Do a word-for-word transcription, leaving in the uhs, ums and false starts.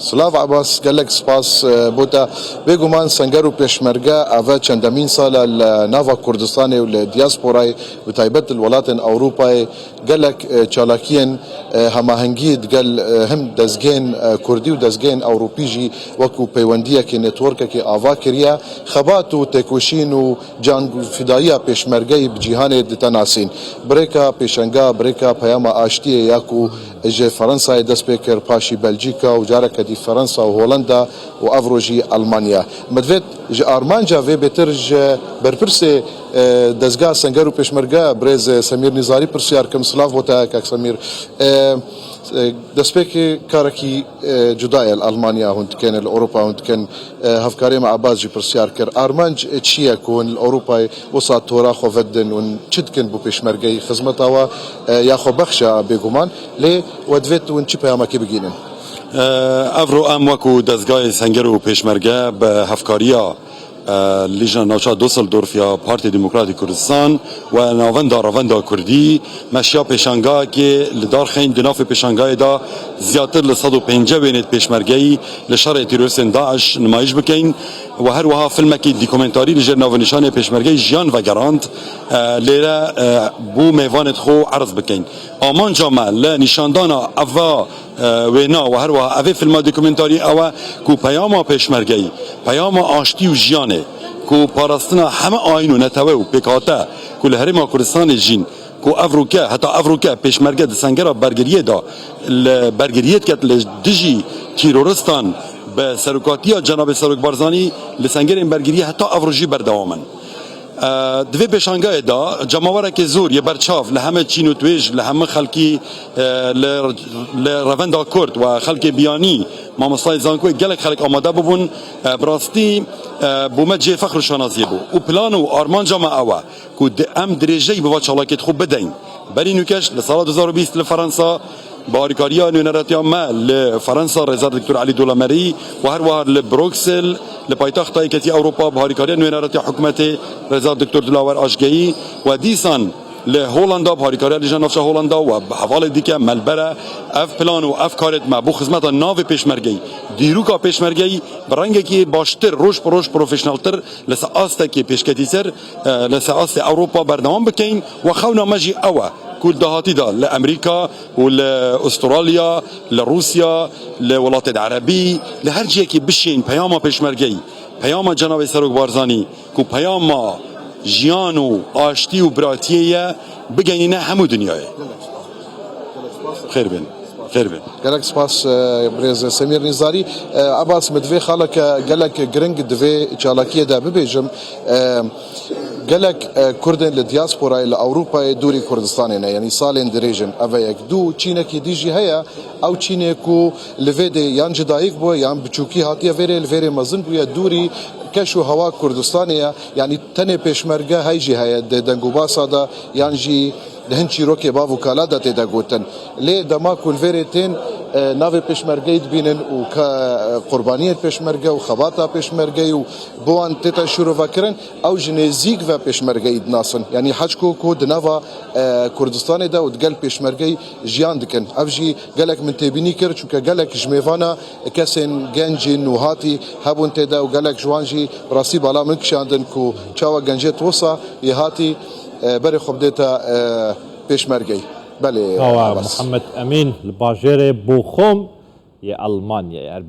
Silav Ebas, gelek spas, e, bo te. Bêguman Senger û Pêşmerge eve çendemîn sal e li nava Kurdistanê û li diasporayê, bi taybet li welatên Ewropayê gelek, e, çalakiyên, e, hemahengî digel, e, him dezgehên, e, Kurdî û dezgehên Ewropî jî wekû peywendiyekê, networkekê ava kiriye. Xebat û têkoşîn û canfidayiya Pêşmergeyê bi cîhanê dite nasîn. Birêka Pêşenga, birêka Peyama Aştiyê ya ku ji Fransayê dest pê kir, paşî Belcîka û careke dî Fransa û Holanda û evro jî Elmanya. Me divêt ji armanca vê bêtir ji berpirsê, e, dezgeha Senger û Pêşmerge birêz Semîr Nîzarî pirsyar kim. Silav bo te kak Semîr. E, e, destpêkê karekî, e, cuda ye li Elmanya hûn dikin, li Ewropa hûn dikin. E, hevkarê me Ebas jî pirsyar kir. Armanc çi ye ku hûn li Ewropayê wisa tora xwe vedin, hûn çi dikin bo pêşmergeyî, xizmeta we, e, ya xwe bexş e bêguman, lê we divêt hûn çi peyamekê bigihînin? E, Evro em wekû dezgahê Senger û Pêşmerge bi hevkariya, e, Lijna Navça Düsseldorf ya Partê Demokratîk Kurdistan we Navenda Revenda Kurdî meşiya pêşangahekê li dar xeyn. Di navê pêşangahê de ziyatir li sed û pêncî wênêt pêşmergeyî li şerê terorîstên DAIŞ nimayîş bikeyn û her wiha filmekî dokumentarî li jêr navnîşanê Pêşmergeyî Jiyan vegerand, e, lêre, e, bo mêvanêt xwe erz bikeyn. Amanca me li nîşandana eva, e, wêna û her wiha evê filma dokumentarî ew e ku peyama Pêşmergeyî, peyama aştî û jiyanê, ku parastina heme ayîn û netewe û pêkhate ku li Herêma Kurdistanê jîn, ku evroke, heta evroke Pêşmerge di sengera bergiriyê de li bergiriyê diket li dijî terorîstan bi serokatiya Cenabê Serok Barzanî li sengerên bergiriyê heta evro jî berdewam in. E, di vê pêşangahê de cemawerekê zor yê berçav li heme çîn û tuêj, li heme xelkî, e, li, li revenda Kurd û xelkê biyanî, mamostayê zankoyê gelek xelk amade bibûn. E, bi rastî, e, bo me cihê fexr û şanaziyê bû. Û plan û armanca me ew e ku di, em dirêjeyî bi va çalakiyêt xwe bideyn. Berî nûkeş li sala du hezar û bîst li Fransa, bi harîkariya nûneratiya me li Fransa, Rêza Doktor Elî Dolamerî, û her wiha li Bruksel, li paytexta Yeketiya Ewropa, bi harîkariya nûneratiya hikûmetê, Rêza Doktor Dilawer Aşgeyî, û dîsan li Holanda, bi harîkariya Lijna Navça Holanda, û bi hevalê dîke me li ber e. Ev plan û ev karêt me bo xizmeta navê pêşmergeyî, dîroka pêşmergeyî bi rengekî baştir, roj bi roj profesyoneltir li ser astekê pêşketî ser, e, li ser astê Ewropa berdewam bikeyn û xewna me jî ew e ku li dahatî de li Amerîka û li Ûstralya, li Rûsya, li welatên Erebî, li her cihekî bişên peyama pêşmergeyî, peyama Cenabê Serok Barzanî ku peyama jiyan û aştî û biratiyê ye, bigeynîne hemû dinyayê. Xêr bin. Xêr bin. Gelek spas, e, birêz Semîr Nîzarî. E, Ebas, min divê xaleke gelek giring di vê çalakiyê de bibêjim. E, gelek, e, Kurdên li diasporayê li Ewropayê dûrî Kurdistanê ne, yanî salên dirêj in. Ev e yek. Du, çînekî dî jî heye. Ew çînê ku li vê dê yan cudayîk bûye, yan biçûkî hatiye vêrê, li vêrê mezin bûye, dûrî keş û hewa Kurdistanê ye. Yanî tenê pêşmerge hey jî heye di dengûbasa de, yan jî di hin çîrokê bav û kala de tê de gotin. Lê dema ku li vêrê tên, e, navê pêşmergeyî dibînin û ke, e, qurbaniyên pêşmerge û xebata pêşmergeyî û bi wan tête şîrovekirin, ew ji nêzîk ve pêşmergeyî dinasin. Yanî heçku ku di nava, e, Kurdistanê de û digel pêşmergeyî jiyan dikin. Ev jî gelek min têbînî kir, çunke gelek ji mêvana kesên genc û nûhatî hebûn tê de û gelek ji wan jî bi rastî bala min kişandin ku çawa gencêt wisa yê hatî, e, berê xwe bidête, e, pêşmergeyî. Belê, Çawa Ebas. Muhammed Emîn li bajêrê Boxom yê Elmanyayê.